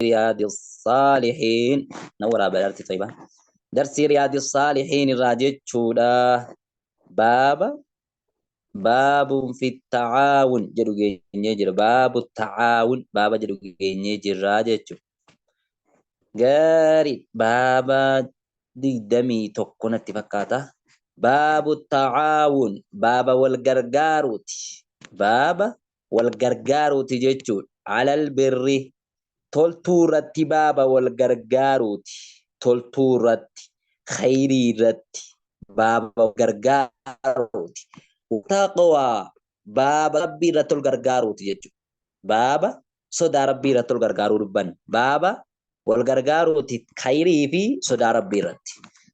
رياض الصالحين نورا بلارتي طيبة درسي رياض الصالحين الراجل باب باب في التعاون jedhu geenyee jira. Baabu tacaawun baaba jedhu geenyee jirraa jechuudha. Gaarii baaba 21 natti fakkaata. Baabu tacaawun baaba wal gargaaruuti. Baaba wal gargaaruuti jechuudha. Alal birri toltuu irratti baaba wal gargaaruuti. Toltuu irratti khayrii irratti baaba wal gargaaruuti. Taqwaa baaba rabbii irratti wal gargaaruuti jechuudha. Baaba sodaa rabbii irratti wal gargaaruu dubbanna. Baaba wal gargaaruuti khayrii fi sodaa rabbii irratti.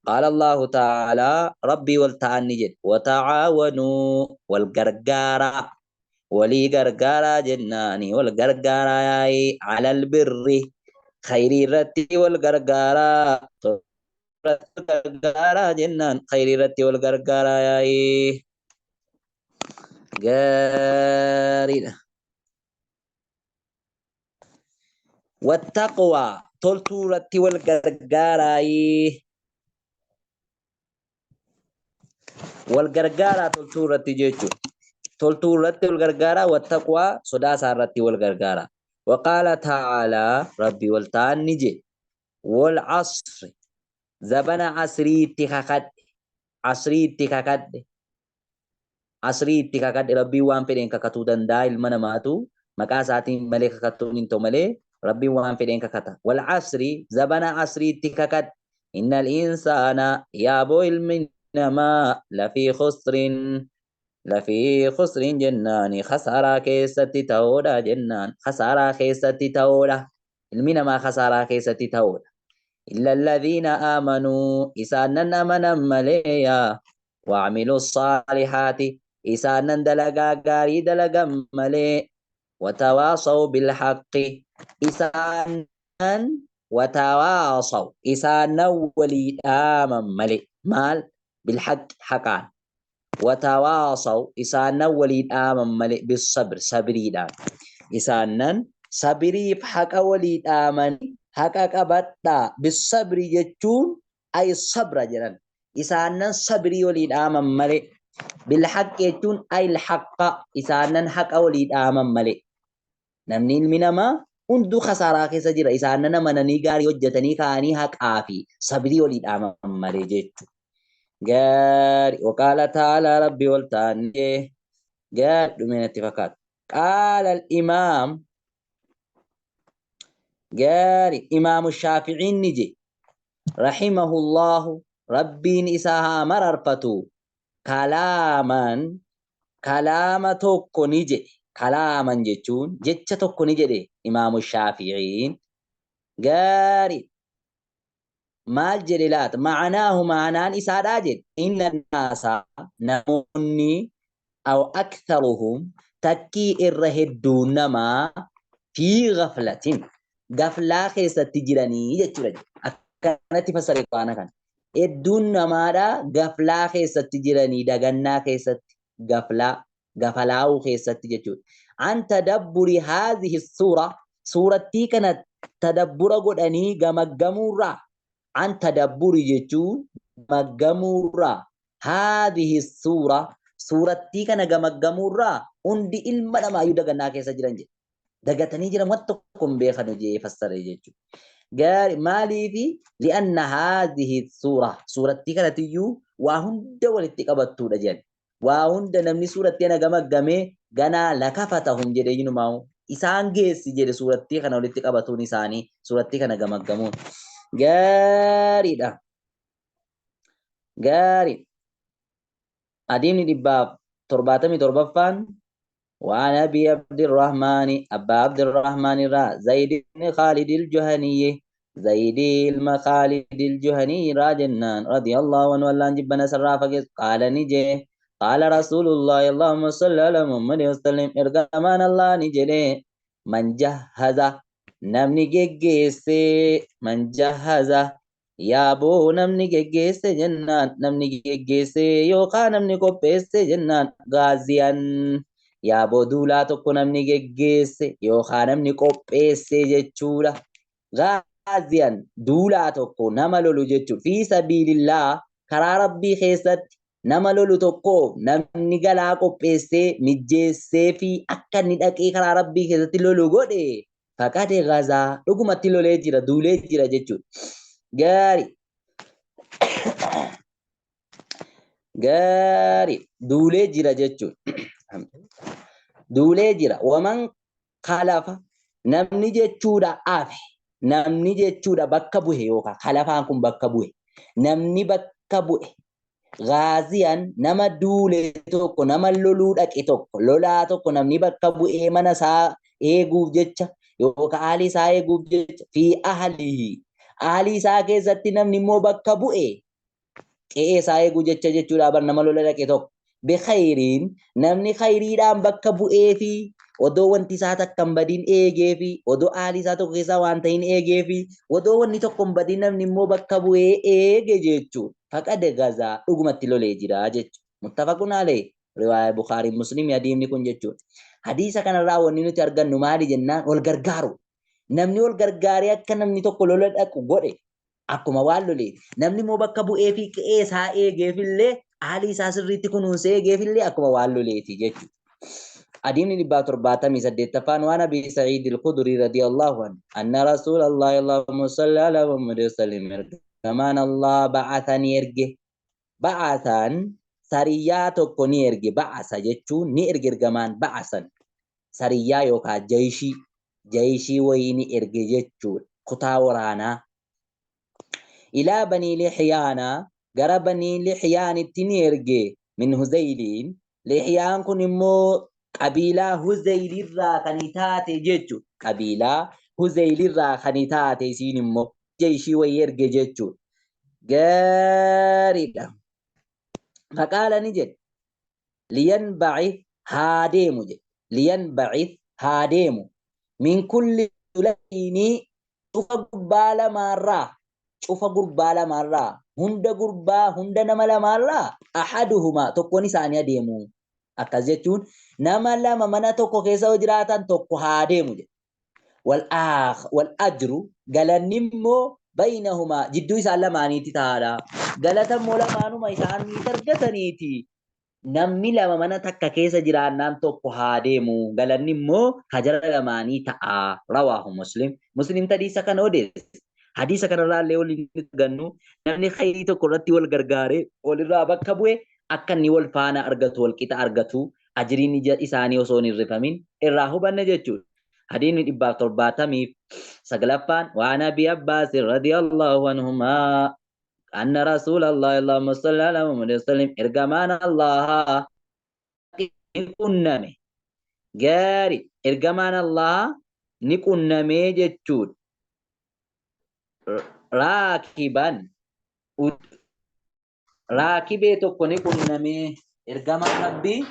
Qaala Allahu ta'aalaa rabbii wal ta'an ni jedhe. Wata'aawanuu wal gargaaraa. Walii gargaaraa jennaani wal gargaaraa yaa'ii alal birri khayrii irratti wal gargaaraa. Gargaaraa jennaan khayrii irratti wal gargaaraa yaa'ii. Gaariidha. Wattaqwaa toltuu irratti wal gargaaraayii. Wal gargaaraa toltuu irratti jechuudha. Toltuu irratti wal gargaaraa wattaqwaa sodaa isaa irratti wal gargaaraa. Waqaala ta'aalaa rabbi wal ta'an ni jedhe. Wal asri zabana asriitti kakadhe. Asriitti kakadhe. Asriitti kakadhe rabbiin waan fedheen kakatuu danda'a ilma namaatu maqaa isaatiin malee kakatuun hin ta'u malee rabbiin waan fedheen kakata. Wal asri zabana asriitti kakadhe. Innal insaana yaaboo ilmi namaa lafii khusrin lafii khusrin jennaani khasaaraa keessatti ta'oodha jennaan khasaaraa keessatti ta'oodha. Ilmi namaa khasaaraa keessatti ta'oodha. Illa alladhiina aamanuu isaanan amanan malee yaa وعملوا الصالحات إسانا دلقا غاري دلقا ملي وتواصوا بالحق إسانا وتواصوا إسانا ولي آمن ملي مال بالحق حقان وتواصوا إسانا ولي آمن ملي بالصبر صبري دان إسانا صبري حق ولي آمن حق قبطا بالصبر يجون أي الصبر جنان isaanan sabrii walii dhaaman malee bilhaq jechuun ayil haqqa isaanan haqa walii dhaaman malee namni ilmi namaa hunduu khasaaraa keessa jira isaanan amananii gaarii hojjetanii ka'anii haqaa fi sabrii walii dhaaman malee jechuudha. Gaarii waqaala ta'aalaa rabbi wal ta'anii gaarii dhumee natti fakkaata. Qaala imaam gaarii imaamu shaaficiin ni je rahimahullahu rabbiin isaa haa mararfatu kalaaman kalaama tokko ni jedhe kalaaman jechuun jecha tokko ni jedhe imaamu shaafi'iin gaarii maal jedhe laata ma'anaahu ma'anaan isaadhaa jedhe inna naasa namoonni aw aktharuhum takkii irra hedduun namaa fi gaflatin gaflaa keessatti jiranii jechuudha akkanatti fassare quraana kana hedduun namaadha gaflaa keessatti jiranii dagannaa keessatti gaflaa gafalaa'uu keessatti jechuudha. An tadabburi haadhihi suura suurattii kana tadabbura godhanii gamaggamuurraa an tadabburi jechuun gamaggamuurraa haadhihi suura suurattii kana gamaggamuurraa hundi ilma namaayyuu dagannaa keessa jiran jedhe. Dagatanii jiran waan tokko hin beekanu jee fassare jechuudha. Gaarii maaliifi li'anna haadhihi suura suurattii kanatiyyuu waa hunda walitti qabattuudha jedhan. Waa hunda namni suurattii kana gamaggamee ganaa lakafatahum jedhee jinumaa'u isaan geessi jedhe suurattii kana walitti qabatuun isaanii suurattii kana gamaggamuun. Gaariidha. Gaarii. Adiimni 177ffaan وعن أبي عبد الرحمن أبا عبد الرحمن را زيد بن خالد الجهني زيد المخالد الجهني راجنان رضي الله عنه والله جبنا سرافة قال نجي قال رسول الله اللهم صل على محمد وسلم إرغمان الله نجي من جهز نمني جيجيسي من جهز yaaboo namni geggeesse jennaan namni geggeesse yookaan namni qopheesse jennaan gaaziyan yaaboo duulaa tokko namni geggeesse yookaan namni qopheesse jechuudha. Gaaziyan duulaa tokko nama lolu jechuudha. Fi sabiilillaa karaa Rabbii keessatti nama lolu tokkoof namni galaa qopheessee mijjeessee fi akka inni dhaqee karaa Rabbii keessatti lolu godhe faqad gazaa dhugumatti lolee jira duulee jira jechuudha. Gaarii. Gaarii duulee jira jechuudha. Duulee jira. Waman kalafa namni jechuudha afe namni jechuudha bakka bu'e yookaan kalafaan kun bakka bu'e namni bakka bu'e gaaziyan nama duule tokko nama loluu dhaqe tokko lolaa tokko namni bakka bu'ee mana isaa eeguuf jecha yookaan haalii isaa eeguuf jecha fi ahlihi haalii isaa keessatti namni immoo bakka bu'e qe'ee isaa eeguu jecha jechuudha bar nama lola dhaqe tokko bikhayriin namni khayriidhaan bakka bu'ee fi odoo wanti isaa takka hin badin eegee fi odoo haalii isaa tokko keessaa waan ta'in eegee fi odoo wanni tokko hin badin namni immoo bakka bu'ee eege jechuudha. Faqad gazaa dhugumatti lolee jira jechuudha. Muttafaqun alayhi riwaaya Bukhaarii Muslim hadiisni kun jechuudha. Hadiisa kanarraa wanni nuti argannu maali jennaan wal gargaaru. Namni wal gargaaree akka namni tokko lola dhaqu godhe akkuma waan loleeti. Namni immoo bakka bu'ee fi qe'ee isaa eegeefillee haalii isaa sirriitti kunuunsee eegeefillee akkuma waan loleeti jechuudha. Hadiisni 778ffaan waan Abii Sa'iid al-Khudrii radiyallahu anhu anna Rasuulallahi Allahumma salli ala Muhammad wa sallim ergamaan Allah ba'atha ni erge ba'athan sariyyaa tokko ni erge ba'asa jechuun ni erge ergamaan ba'asan sariyyaa yookaan jayishii jayishii wayii ni erge jechuudha kutaa waraanaa ilaa banii lixyaana gara banii lixyaanitti ni erge min huzayliin lixyaan kun immoo qabiilaa huzaylirraa kan taate jechuudha qabiilaa huzaylirraa kan taate isiin immoo jayishii wayii erge jechuudha gaariidha faqaala ni jedhe liyanba'ith haa deemu jedhe liyanba'ith haa deemu min kulli julayni cufa gurbaa lamaarraa cufa gurbaa lamaarraa hunda gurbaa hunda nama lamaarraa ahaduhumaa tokkoon isaanii adeemu akkas jechuun nama lama mana tokko keessa yoo jiraatan tokko haa deemu jedhe wal aakh wal ajru galanni immoo baynahumaa jidduu isaan lamaaniitti tahaadha galata immoo lamaanuma isaanii argataniiti namni lama mana takka keessa jiraannaan tokko haa deemu galanni immoo hajara lamaanii ta'a rawaahu muslim muslim hadiisa kana odeesse hadiisa kanarraa illee waliin argannu namni khayrii tokko irratti wal gargaaree walirraa bakka bu'e akka inni wal faana argatu wal qixa argatu ajriin ija isaanii osoo hin hirrifamin irraa hubanne jechuudha. Hadiisni 779ffaan waan Abi Abbaas radiyallahu anhumaa anna rasuulallahi allahumma salli ala Muhammad wa sallim ergamaan Allaha ni qunname gaari ergamaan Allaha ni qunnamee jechuudha. Raakiban raakibee tokko ni qunnamee ergamaan Rabbii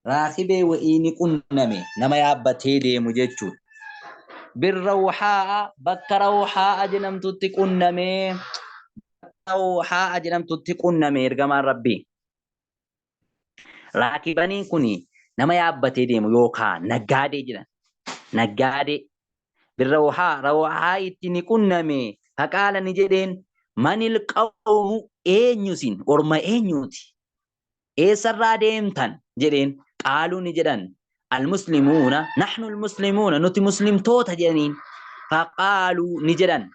raakibee wa'ii ni qunname nama yaabbatee deemu jechuudha. Birrawxaa'a bakka rawxaa'a jedhamtutti qunnamee rawxaa'a jedhamtutti qunname ergamaan Rabbii. Raakibaniin kun nama yaabbatee deemu yookaan naggaadee jedhan. Naggaadee. Birrawhaa rawhaa itti ni qunname faqaala ni jedheen manil qawmu eenyu isin orma eenyuuti eessarraa deemtan jedheen qaaluu ni jedhan almuslimuuna nahnu almuslimuuna nuti muslimtoota jedhaniin faqaaluu ni jedhan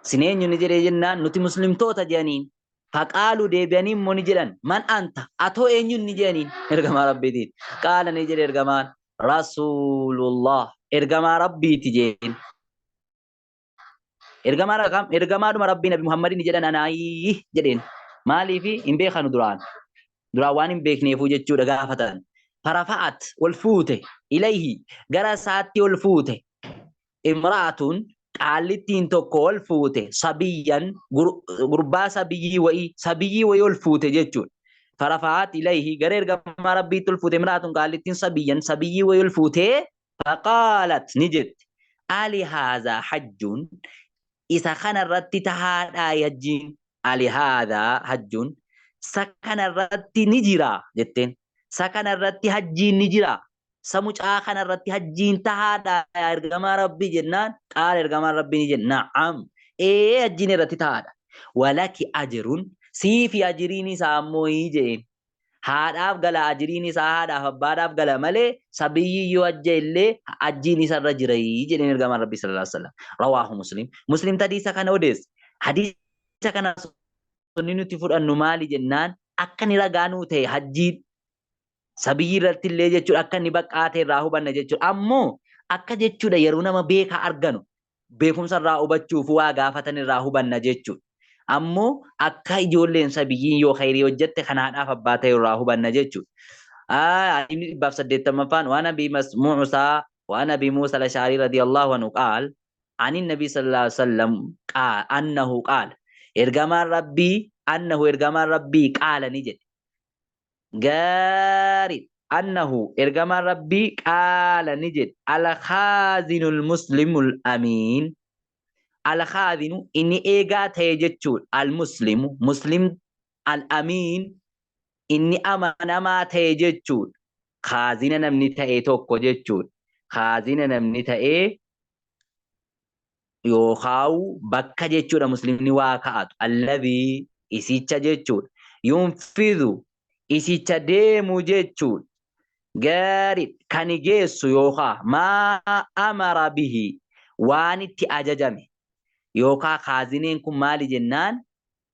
Isin eenyu ni jedhee jennaan nuti muslimtoota jedhaniin. Faqaaluu deebi'anii immoo ni jedhan man anta atoo eenyuun ni jedhaniin ergamaa rabbiitiin. Qaala ni jedhe ergamaan rasuulullah ergamaa rabbiiti jeen. Ergamaa rakam ergamaadhuma rabbii nabi Muhammadin ni jedhan anaayii jedheen. Maaliifi hin beekanu duraan. Duraan waan hin beekneefuu jechuudha gaafatan. Farafa'at ol fuute ilayhi gara isaatti ol fuute. Imra'atun qaallittiin tokko ol fuute sabiyyan gurbaa sabiyyii wa'ii sabiyyii wa'ii ol fuute jechuudha. Farafa'at ilayhi gara ergamaa rabbiitti ol fuute imra'atun qaallittiin sabiyyan sabiyyii wa'ii ol fuutee faqaalat ni jette ali haazaa hajjuun isa kanarratti tahaadhaa hajjiin ali haazaa hajjuun sa kanarratti ni jira jetteen sa kanarratti hajjiin ni jira. Sa mucaa kana irratti hajjiin tahaadha yaa ergamaa Rabbii jennaan, qaala ergamaan Rabbii ni jedhe, na'am, ee hajjiin irratti tahaadha. Walaki ajrun, siifi ajriin isaa ammoo je'een. Haadhaaf gala ajriin isaa, haadhaaf abbaadhaaf gala malee sabiyyi yoo hajja illee hajjiin isa irra jira jedheen ergamaan Rabbii sallallahu alaihi wasallam. Rawaahu Muslim. Muslim hadiisa kana odeesse. Hadiisa kana sunni nuti fudhannu maali jennaan, akka inni ragaa nuu ta'e hajjiin sabiyyi irratti illee jechuudha, akka inni baqqaa ta'e irraa hubanna jechuudha. Ammoo akka jechuudha yeroo nama beekaa arganu beekumsa irraa hubachuuf waa gaafatan irraa hubanna jechuudha. Ammoo akka ijoolleen sabiyyiin yoo khayrii hojjette kan haadhaaf abbaa ta'e irraa hubanna jechuudha. Inni 180ffaan waan Abii Muusaa waan Abii Muusaa Lashaarii radiyallahu anhu qaal ani Nabii sallallahu alaihi wasallam qaal annahu qaal ergamaan Rabbii annahu ergamaan Rabbii qaala ni jedhe. Gaarii, annahu ergamaan Rabbii qaala ni jedhe, alkhaazinul muslimul amiin, alkhaazinu inni eegaa ta'e jechuudha, almuslimu muslim, al-amiin inni amanamaa ta'e jechuudha. Khaazina namni ta'e tokko jechuudha, khaazina namni ta'e yookaawu bakka jechuudha muslimni waa ka'atu, alladhii isicha jechuudha, yunfidhu isicha deemu jechuudha, gaari kan geessu yookaa maa amara bihi waan itti ajajame yookaa. Kaazineen kun maali jennaan,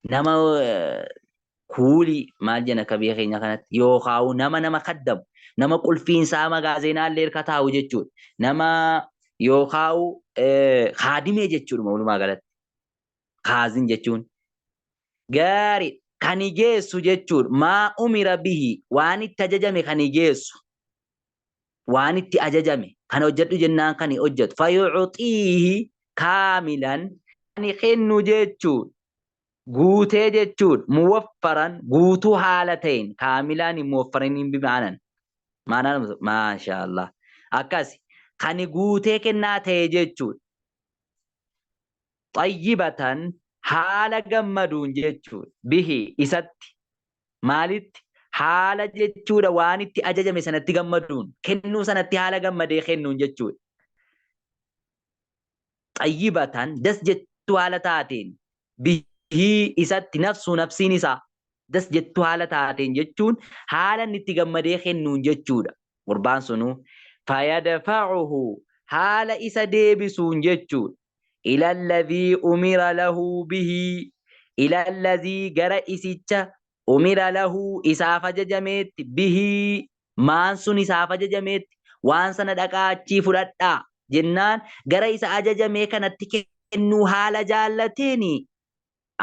nama kuulii maal jenna akka biyya keenya kanatti, yookaan nama nama kaddamu, nama qulfiinsaa magaazinaallee harka taa'u jechuudha. Nama yookaan kaadimee jechuudha walumaa galatti. Kaazin jechuun. Gaarii, kan geessu jechuudha. Maa umira bihi waan itti ajajame kan geessu. Waan itti ajajame kan hojjedhu jennaan kan hojjetu. Fayuuxiihi kaamilan kan kennu jechuudha. Guutee jechuudha. Muwaffaran guutuu haala ta'een, kaamilaan hin muwaffaraniin bimaanan. Maanaan maashaallah. Akkas kan guutee kennaa ta'e jechuudha. Xayyibatan haala gammaduun jechuudha. Bihi isatti maalitti haala jechuudha, waan itti ajajame sanatti gammaduun, kennuu sanatti haala gammadee kennuun jechuudha. Xayyibatan das jettu haala taateen, bihii isatti, nafsu nafsiin isaa das jettu haala taateen jechuun haala inni itti gammadee kennuun jechuudha. Gurbaan sunuu fayadfa'uhu haala isa deebisuun jechuudha. Ilalladhii umira lahu bihi, ilalladhii gara isicha, umira lahu isaaf ajajameetti, bihii maan sun isaaf ajajameetti, waan sana dhaqaa achii fudhadhaa jennaan gara isa ajajamee kanatti kennuu haala jaallateeni,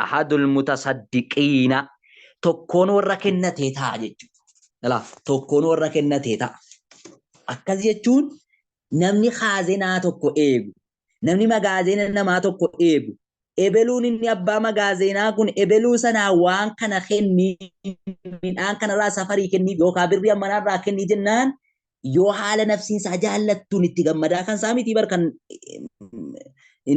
ahadul mutasaddiqiina tokkoon warra kennatee ta'a jechuudha. Tokkoon warra kennatee ta'a. Akkas jechuun namni kaazenaa tokko eegu, namni magaazena namaa tokko eegu, ebeluun inni abbaa magaazenaa kun ebeluu sanaa waan kana kennii, midhaan kanarraa safarii kennii yookaan birrii ammanaarraa kennii jennaan, yoo haala nafsiin isaa jaallattuun itti gammadaa, kan isaa miti bar, kan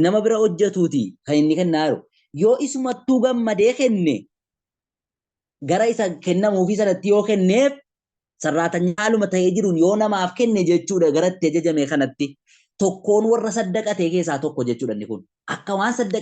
nama bira hojjetuuti kan inni kennaa jiru. Yoo isumattuu gammadee kenne, gara isa kennamuufii sanatti yoo kenneef, sarraatanyaa haaluma ta'ee jiruun yoo namaaf kenne jechuudha, gara itti ajajame kanatti tokkoon warra saddaqatee keessaa tokko jechuudha inni kun. Akka waan saddaqatee